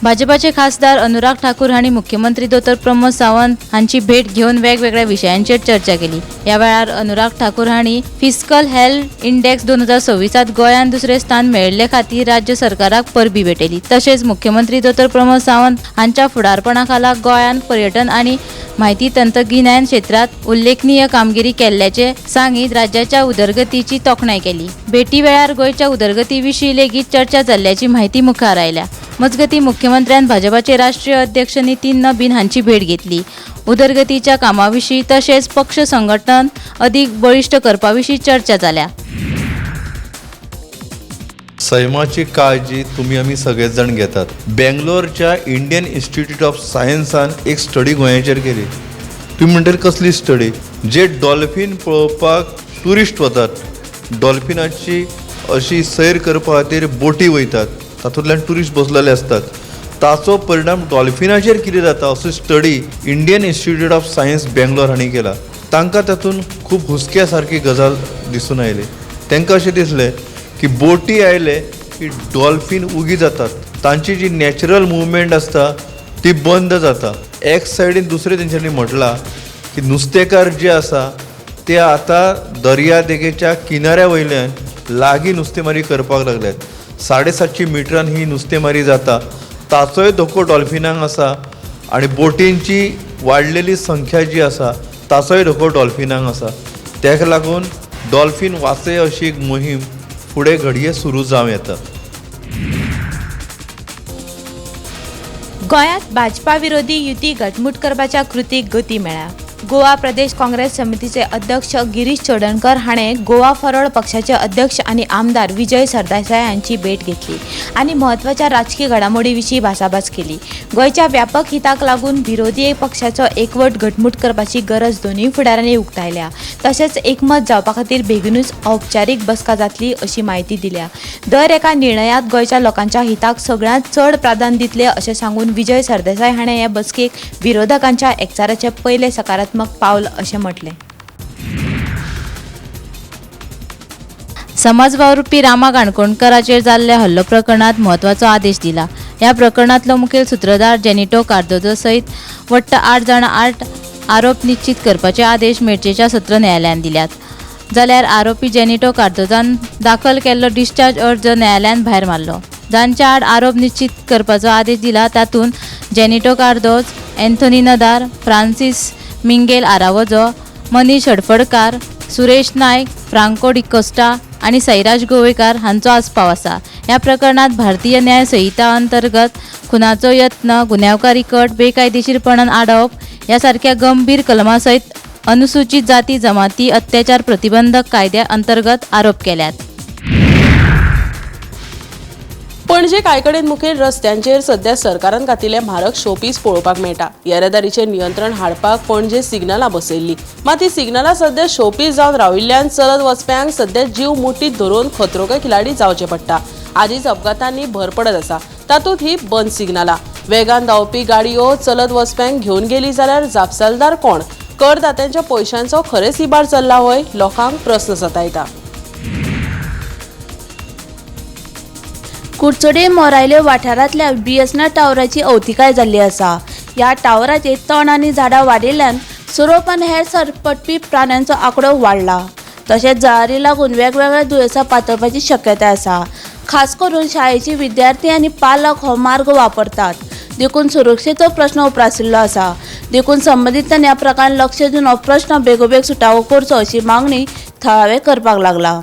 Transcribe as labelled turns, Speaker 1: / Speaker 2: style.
Speaker 1: भाजपाचे खासदार अनुराग ठाकूर हांणी मुख्यमंत्री दोतोर प्रमोद सावंत हांची भेट घेवन वेगवेगळ्या विशयांचेर चर्चा केली. ह्या वेळार अनुराग ठाकूर हांणी फिस्कल हेल्थ इंडेक्स 2026 गोंयान दुसरें स्थान मेळिल्ले खातीर राज्य सरकाराक परबी भेटयली. तशेंच मुख्यमंत्री दोतोर प्रमोद सावंत हांच्या फुडारपणा खाला गोंयान पर्यटन आनी म्हायती तंत्रगिन्यान क्षेत्रात उल्लेखनीय कामगिरी केल्ल्याचे सांगीत राज्याच्या उदरगतीची तोखणाय केली. भेटी वेळार गोंयच्या उदरगती विशीं लेगीत चर्चा जाल्ल्याची म्हायती मुखार आयल्या. मजगतीं, मुख्यमंत्र्यान भाजपाचे राष्ट्रीय अध्यक्ष नितीन नबीन हांची भेट घेतली. उदरगतीच्या कामाविशीं तशेंच पक्ष संघटन अदीक बळिश्ट करपा विशीं चर्चा जाल्या.
Speaker 2: सैमाची काळजी तुमी आमी सगळेच जाण घेतात. बेंगलोरच्या इंडियन इन्स्टिट्यूट ऑफ सायन्सान एक स्टडी गोंयाचेर केली. तुमी म्हणटले, कसली स्टडी? जे डॉल्फीन पळोवपाक ट्युरिस्ट वतात, डॉल्फिनाची अशी सैर करपा खातीर बोटी वयतात, तातूंतल्यान ट्युरिस्ट बसलेले आसतात, ताचो परिणाम डॉल्फिनाचेर कितें जाता असो study Indian institute of science Bangalore हांणी केला. तांकां तातूंत खूब हुस्क्या सारकी गजाल दिसून आयली. तांकां अशें दिसलें की बोटी आयले की डॉल्फीन उगी जातात, तांची जी नॅचरल मुवमेंट आसता ती बंद जाता. एक सायडीन दुसरें तेंच्यांनी म्हटलां की नुस्तेकार जे आसा ते आतां दर्या देगेच्या किनाऱ्या वयल्यान लागीं नुस्तेमारी करपाक लागल्यात. 750 मिटरान ही नुस्तेमारी जाता, ताचोय धोको डॉल्फिनांक आसा आनी बोटींची वाडलेली संख्या जी आसा ताचोय धोको डॉल्फिनांक आसा. ताका लागून डॉल्फीन वाचय अशी एक मोहीम फुडें घडये सुरू जावं येता.
Speaker 3: गोंयांत भाजपा विरोधी युती घटमूट करपाच्या कृतीक गती मेळ्ळ्या. गोवा प्रदेश काँग्रेस समितीचे अध्यक्ष गिरीश चोडणकर हाणें गोवा फॉरवर्ड पक्षाचे अध्यक्ष आनी आमदार विजय सरदेसाय हांची भेट घेतली आनी म्हत्वाच्या राजकी घडामोडी विशीं भासाभास केली. गोंयच्या व्यापक हिताक लागून विरोधी पक्षाचो एकवट घटमूट करपाची गरज दोनूय फुडाऱ्यांनी उक्तायल्या. तशेंच एकमत जावपा खातीर बेगीनूच औपचारीक बसका जातली अशी म्हायती दिल्या. दर एका निर्णयांत गोंयच्या लोकांच्या हिताक सगळ्यांत चड प्राधान्य दितले अशें सांगून विजय सरदेसाय हाणें हे बसकेक विरोधकांच्या एकचाराचें पयलें सकारात्मक पावल अशें म्हटलें.
Speaker 1: समाज वावुरपी रामा काणकोणकराचेर जाल्ल्या हल्लो प्रकरणात म्हत्वाचो आदेश दिला. ह्या प्रकरणांतलो मुखेल सुत्रधार जेनिटो कार्दोजो सयत वट्ट आठ जाणां आड आरोप निश्चित करपाचे आदेश मेरशेच्या सत्र न्यायालयान दिल्यात. जाल्यार आरोपी जेनिटो कार्दोजान दाखल केल्लो डिस्चार्ज अर्ज न्यायालयान भायर मारलो. जांच्या आड आरोप निश्चित करपाचो आदेश दिला तातूंत जेनिटो कार्दोज, एन्थोनी नदार, फ्रांसीस मिंगेल आरावजो, मनीष हडफडकार, सुरेश नायक, फ्रांको डिकोस्टा आनी सैराज गोवेकार हांचो आस्पाव आसा. ह्या प्रकरणात भारतीय न्याय संहिता अंतर्गत खुनाचो यत्न, गुन्यांवकारी कट, बेकायदेशीरपणान आडावप ह्या सारक्या गंभीर कलमां सयत अनुसूचित जाती जमाती अत्याचार प्रतिबंधक कायद्या अंतर्गत आरोप केल्यात.
Speaker 4: पणजे कांय कडेन मुखेल रस्त्यांचेर सध्या सरकारान घातिल्ले म्हारग शोपीस पळोवपाक मेळटा. येरादारीचेर नियंत्रण हाडपाक पणजे सिग्नलां बसयल्ली, मात ही सिग्नलां सध्या शोपीस जावन राविल्ल्यान चलत वचप्यांक सध्या जीव मुठीत धरून खतरो के खिलाडी जावचें पडटा. आदींच अपघातांनी भर पडत आसा, तातूंत ही बंद सिग्नलां. वेगान धांवपी गाडयो चलत वचप्यांक घेवन गेली जाल्यार जापसालदार कोण? करदात्यांच्या पयशांचो खरेंच इबाड चल्ला व्हय? लोकांक प्रस्न सतायता.
Speaker 5: कुडचडे मोरायले वाठारांतल्या बीएसएनएल टावराची अवतिकाय जाल्ली आसा. ह्या टावराचेर तण आनी झाडां वाडिल्ल्यान सोरोप आनी हेर सरपटपी प्राण्यांचो आंकडो वाडला. तशेंच जळारी लागून वेगवेगळ्या दुयेंसां पातळपाची शक्यताय आसा. खास करून शाळेची विद्यार्थी आनी पालक हो मार्ग वापरतात, देखून सुरक्षेचो प्रश्न उप्रासिल्लो आसा. देखून संबंदितांनी ह्या प्रकारान लक्ष दिवन हो प्रश्न बेगोबेग सुटावो करचो अशी मागणी थळावे करपाक लागला.